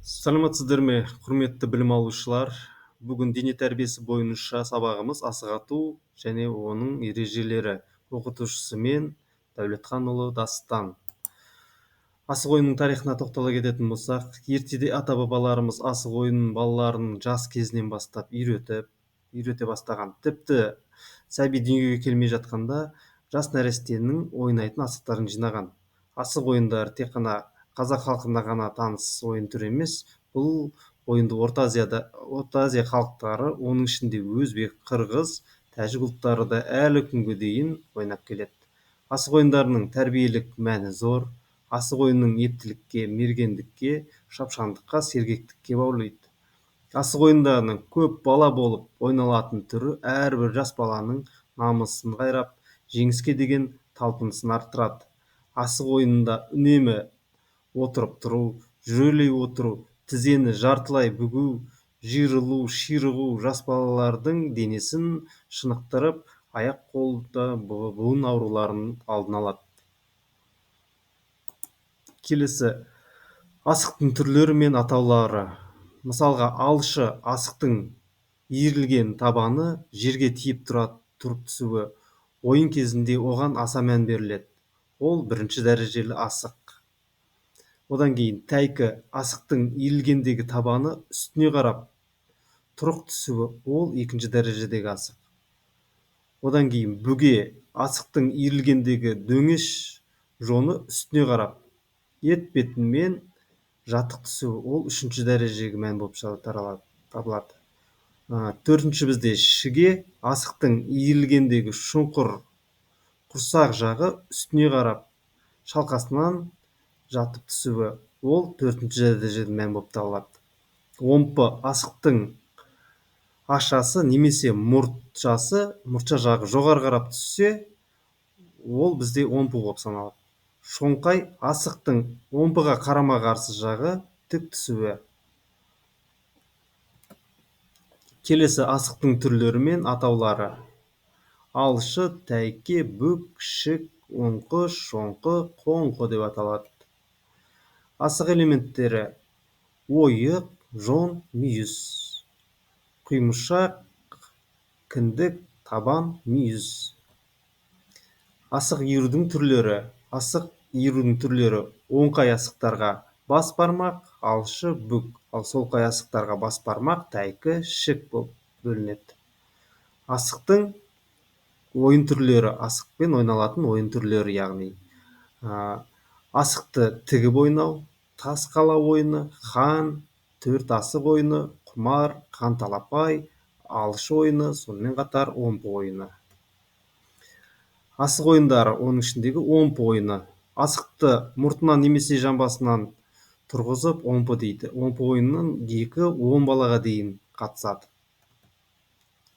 Саламатсыздар ме, құрметті білім алушылар! Бүгін дене тәрбиесі бойынша сабағымыз асық ату және оның ережелері. Оқытушысы мен Дәулетханұлы Дастан. Асық ойынының тарихына тоқтала кететін болсақ, ертеде ата-бабаларымыз асық ойынын балаларын жас кезінен бастап үйрете бастаған. Тіпті сәби дүниеге келмей жатқанда жас нәрестенің ойнайтын асықтарын жинаған. Асық ойындары тек қана қазақ халқына ғана таныс ойын түрі емес, бұл ойынды Орта Азия халықтары, оның ішінде өзбек, қырғыз, тәжік ұлттары да әлі күнге дейін ойнап келеді. Асық ойындарының тәрбиелік мәні зор. Асық ойынның ептілікке, мергендікке, шапшаңдыққа, сергектікке баулиды. Асық ойындарының көп бала болып ойналатын түрі әрбір жас баланың намысын қайрап, жеңіске деген талпынысын арттырады. Асық ойынында үнемі отырып тұру, жүрелей отыру, тізені жартылай бүгу, жиырылу, ширығу жас балалардың денесін шынықтырып, аяқ қолда буын ауруларының алдын алады. Келесі асықтың түрлері мен атаулары. Мысалға, алшы асықтың иірілген табаны жерге тиіп тұрып түсуі, ойын кезінде оған аса мән беріледі. Ол бірінші дәрежелі асық. Одан кейін тәйкі асықтың иілгендегі табаны үстіне қарап тұрық түсуі, ол екінші дәрежедегі асық. Одан кейін бүге асықтың иілгендегі дөңеш жоны үстіне қарап ет бетімен жатық түсуі, ол үшінші дәрежедегі мән болып табылады. Төртінші бізде шіге асықтың иілгендегі шұңқыр құрсақ жағы үстіне қарап шалқасынан жатып түсуі, ол төртінші дәрежедегі мән болып табылады. Омпы асықтың ашасы немесе мұртша жағы жоғары қарап түссе, ол бізде омпы болып саналады. Шоңқай асықтың омпыға қарама-қарсы жағы тік түсуі. Келесі асықтың түрлері мен атаулары. Алшы, тәйке, бүк, шік, оңқы, шоңқы, қоңқы деп аталады. Асық элементтері: ойық, жон, мүйіз, құймышақ, кіндік, табан, мүйіз. Асық иірудің түрлері. Асық иірудің түрлері: оңқай асықтарға бас бармақ, алшы, бүк, ал солқай асықтарға бас бармақ, тәйкі, шік болып бөлінеді. Асықтың ойын түрлері, асықпен ойналатын ойын түрлері, яғни асықты тігіп ойнау, тас қала ойыны, хан, төрт асық ойыны, құмар, қан талапай, алшы ойыны, сонымен қатар омпы ойыны. Асық ойындары, оның ішіндегі омпы ойыны. Асықты мұртынан немесе жамбасынан тұрғызып омпы дейді. Омпы ойынының 2-10 балаға дейін қатысады.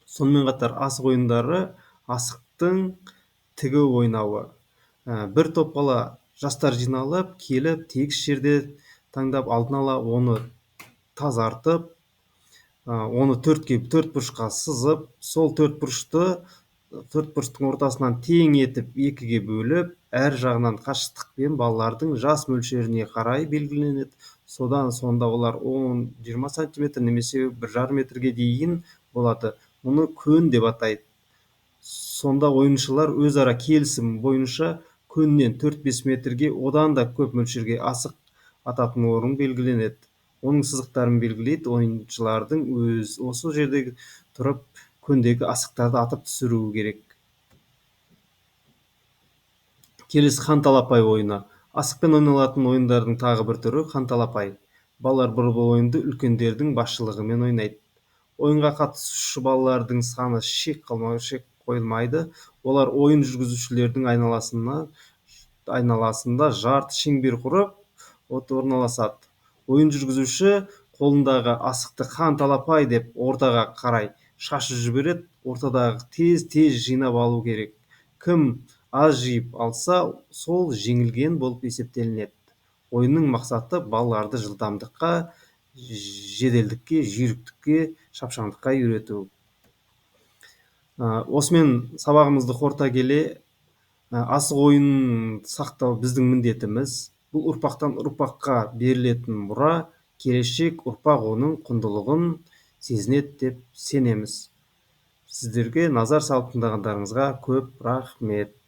Сонымен қатар асық ойындары асықтың тігі ойнауы. Бір топ бала жастар жиналып, келіп, тегіс жерде таңдап, алдын ала оны тазартып, оны төрт бұрышқа сызып, сол төрт бұрыштың ортасынан тең етіп екіге бөліп, әр жағынан қашықтықпен балалардың жас мөлшеріне қарай белгіленеді. Содан сонда олар 10-20 сантиметр немесе 1,5 метрге дейін болады. Мұны көн деп атайды. Сонда ойыншылар өзара келісім бойынша көннен 4-5 метрге, одан да көп мөлшерге асық ататын орын белгіленеді. Оның сызықтарын белгілейді. Ойыншылардың өз осы жерде тұрып көндегі асықтарды атып түсіруі керек. Келесі хан талапай ойыны. Асықпен ойналатын ойындардың тағы бір түрі хан талапай. Балалар бұл ойынды үлкендердің басшылығымен ойнайды. Ойынға қатысушы балалардың саны шек қойылмайды. Олар ойын жүргізушілердің айналасында жарты шеңбер құрып орналасады. Ойын жүргізуші қолындағы асықты хан талапай деп ортаға қарай шашып жібереді. Ортадағы тез-тез жинап алу керек. Кім аз жиып алса, сол жеңілген болып есептелінеді. Ойынның мақсаты балаларды жылдамдыққа, жеделдікке, жүйріктікке, шапшаңдыққа үйрету. Осымен сабағымызды қорыта келе, асық ойынын сақтау біздің міндетіміз. Бұл ұрпақтан ұрпаққа берілетін мұра. Келешек ұрпақ оның құндылығын сезінеді деп сенеміз. Сіздерге назар салып тыңдағандарыңызға көп рахмет.